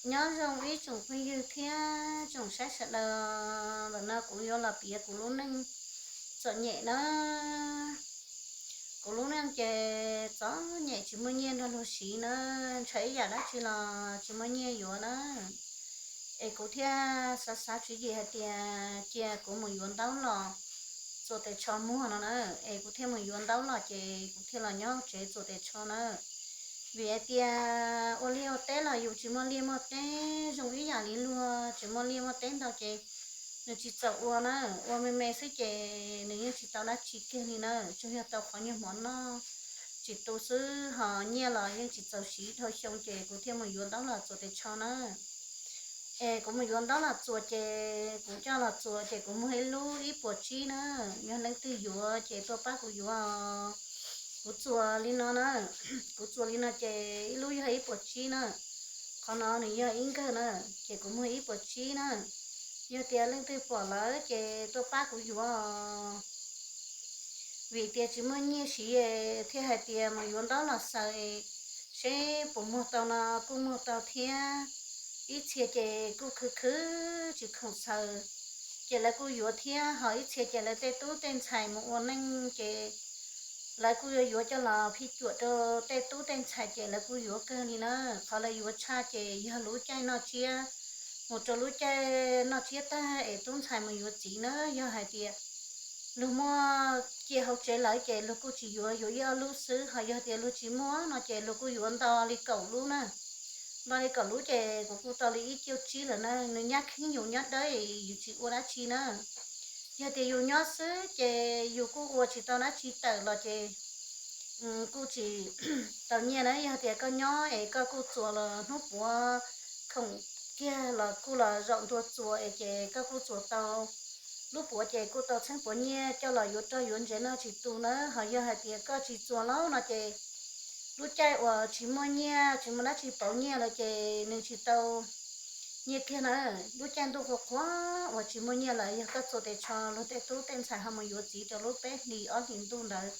Nyob zoo ib tsoom phooj ywg thiab tsoom saib sawv daws, ntawm no kuv yuav los piav kuv lub neej txom nyem na. Kuv lub neej ces txom nyem tsis muaj nyiaj nrog luag siv na, ntshaw ib yam dab tsi los tsis muaj nyiaj yuav na. Es kuv thiaj xav xav tswv yim hais tias cia kuv mus yuav ntaub los txuas tes tsho muag no na. Es kuv thiaj mus yuav ntaub los ces kuv thiaj los nyob tsev txuas tes tsho na. Vim hais tias ua liaj ua teb los yus tsis muaj liaj muaj teb zoo ib yam li luag tseem muaj liaj muaj teb ntau ces nws tsis txaus ua na. Ua me me xwb ces nws yeej tsis tau dab tsi kiag li na, tsuas yog tau qhov nyuag mov noj, tsis tu xwb ho nyiaj los yeej tsis txaus siv dhau xyoo ces kuv thiaj mus yuav ntaub los txuas tes tsho na. Es kuv mus yuav ntaub los txuas ces kuv coj los txuas ces kuv muag ib lub ib puas tsib na. Yog leej twg yuav ces tuaj pab kuv yuav. Kuv txuas li no na, kuv txuas li no ces ib lub yog ib puas tsib na. Qhov no nws yog ib nkawg na, ces kuv muag ib puas tsib na. Yog tias leej twg pom lawm ces tuaj pab kuv yuav. Vim tias tsis muaj nyiaj siv thiaj hais tias mus yuav ntaub los xaws seb puas muag tau no, kuj muag tau thiab. Ib txhia ces kuj khwv khwv tsis khoom xaws, ces lawv kuj yuav thiab. Ho ib txhia ces lawv tej tub tej ntxhais mus ua neej ces lawv kuj yuav yuav coj los phij cuam rau tej tub tej ntxhais ces lawv kuj yuav kawg li na. Qhov lawv yuav tshaj ces yog lub caij noj tsiab, mus rau lub caij noj tsiab tag es tub ntxhais mus yuav txiv na. Yog hais tias luag muaj cia hauv tsev lawm ces luag kuj tsis yuav, yuav ib ob lub xwb. Ho yog tias luag tsis muaj no ces luag kuj yuav nto li kaum lub na. Nto li kaum lub ces kuv kuj tau li ib cuaj tsib lawm na. Nws nyab kheeb yus nyob dawb, yus tsis ua dab tsi na. Yog tias yus nyob xwb ces yus kuj ua tsis tau dab tsi tawm los ces kuj tsis tau nyiaj na. Yog tias koj nyob es koj kuj txuas los hnub puav khoom kiag los kuj los zaum ntua txuas es ces koj kuj txuas tau lub puav ces kuj tau txheeb puav nyiaj coj los yuav roj yuav ntsev noj tsis tu na. Ho yog hais tias koj tsis txuas lawm no ces lub caij uas tsis muaj nyiaj, tsis muaj dab tsi pauv nyiaj lawm ces nws tsis tau nyiaj kiag na. Lub caij ntuj qhuav qhuav uas tsis muaj nyiaj lawm, yog koj txuas tes tsho luag tej tub tej ntxhais ho mus yuav txiv rau lub peb hlis ob hlis ntuj ntawd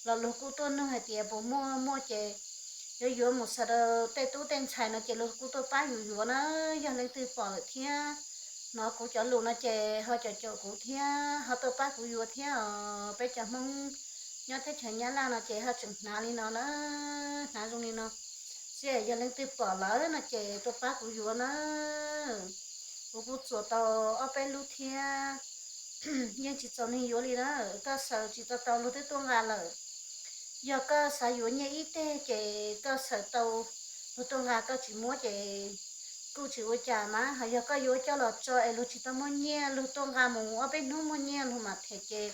los luag kuj tuaj nug hais tias puas muaj, muaj ces yuav yuav mus xaws rau tej tub tej ntxhais no ces luag kuj tuaj pab yus yuav na. Yog leej twg pom lawm thiab hnov kuv cov lus no ces ho caum caum kuv thiab ho tuaj pab kuv yuav thiab os. Peb cov Hmoob nyob teb chaws Nyab Laj no ces ho tseem hnav li no na, hnav zoo li no. Tsis yog leej twg pom lawm no ces tuaj pab kuv yuav na. Kuv kuj txuas tau ob peb lub thiab. Yeej tsis txaus neeg yuav li na. Koj xaws tsis tau tau luag twb tuaj nqa lawm. Yog koj xav yuav nyiaj ib teg ces koj xaws tau luag tuaj nqa, koj tsis muab ces kuj tsis ua cas mas. Ho yog koj yuav coj los tso es luag tsis tau muaj nyiaj, luag tuaj nqa mus ob peb hnub muaj nyiaj luag mam them ces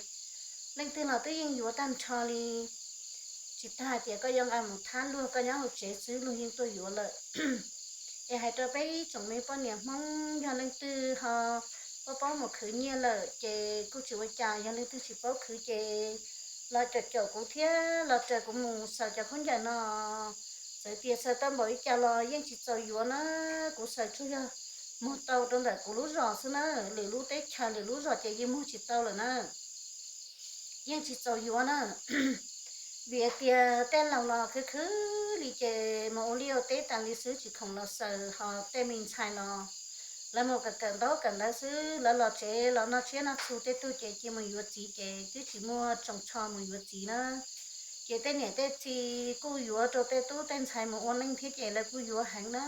leej twg los twb yeej yuav tag nrho li. Tsis tas hais tias koj yuav nqa mus thab luag, koj nyob hauv tsev xwb luag yeej tuaj yuav lawm. Es hais rau peb ib tsoom me poj niam Hmoob, yog leej twg ho paub paub mus khwv nyiaj lawm ces kuj tsis ua cas, yog leej twg tsis paub khwv ces los caum caum kuv thiab los raws kuv mus xaws cov khaub ncaws no. Txawm tias xaws tau npaum li cas los yeej tsis txaus yuav na. Kuv xaws tsuas yog muag tau rau ntawm kuv lub zos xwb na, lwm lub teb chaws lwm lub zos ces yeej muag tsis tau lawm na. Yeej tsis txaus yuav na. Vim hais tias tej laus los khwv khwv li ces mus ua liaj ua teb tas li xwb tsis khoom los xaws, ho tej me ntxhais los lawv mus kawm kawm ntaub kawm ntawv xwb, lawv los tsev los noj tsiab noj txhuv, tej tug ces cia mus yuav txiv ces twb tsis muaj tsoos tsho mus yuav txiv na. Ces tej niam tej txiv kuj yuav rau tej tub tej ntxhais mus ua neej thiab ces lawv kuj yuav heev na.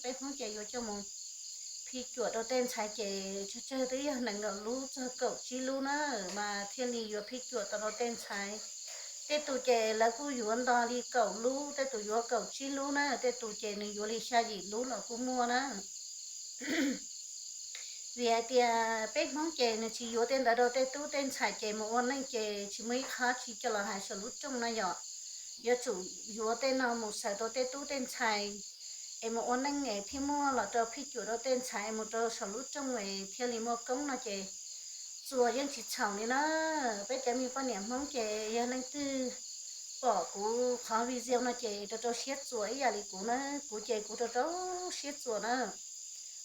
Peb Hmoob ces yuav coj mus phij cuam rau tej ntxhais ces tsawg tsawg twb yog nees nkaum lub txog kaum tsib lub na, mas thiaj li yuav phij cuam tau rau tej ntxhais. Tej tus ces lawv kuj yuav nto li kaum lub, tej tus yuav kaum tsib lub na, tej tus ces nws yuav li xya yim lub los kuj muaj na. Vim hais tias peb Hmoob ces nws tsis yuav tej ntawd rau tej tub tej ntxhais ces mus ua neej ces tsis muaj ib qho tsis coj los hais saum lub rooj no yom. Yuav tsum yuav tej no mus xaws rau tej tub tej ntxhais es mus ua neej es thiaj muaj los rau phij cuam rau tej ntxhais mus rau saum lub rooj es thiaj li muaj koob no ces txuas yeej tsis txhaum li na. Peb cov me poj niam Hmoob ces yog leej twg pom kuv qhov video no ces rau rau siab txuas ib yam li kuv na, kuv ces kuv rau rau siab txuas na.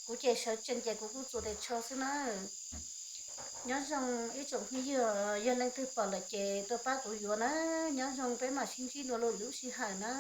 Kuv ces sawv tsees ces kuv kuj txuas tes tsho xwb na. Nyob zoo ib tsoom phooj ywg, yog leej twg pom lawm ces tuaj pab kuv yuav na. Nyob zoo, peb mam sib ntsib dua lwm lub sij hawm na.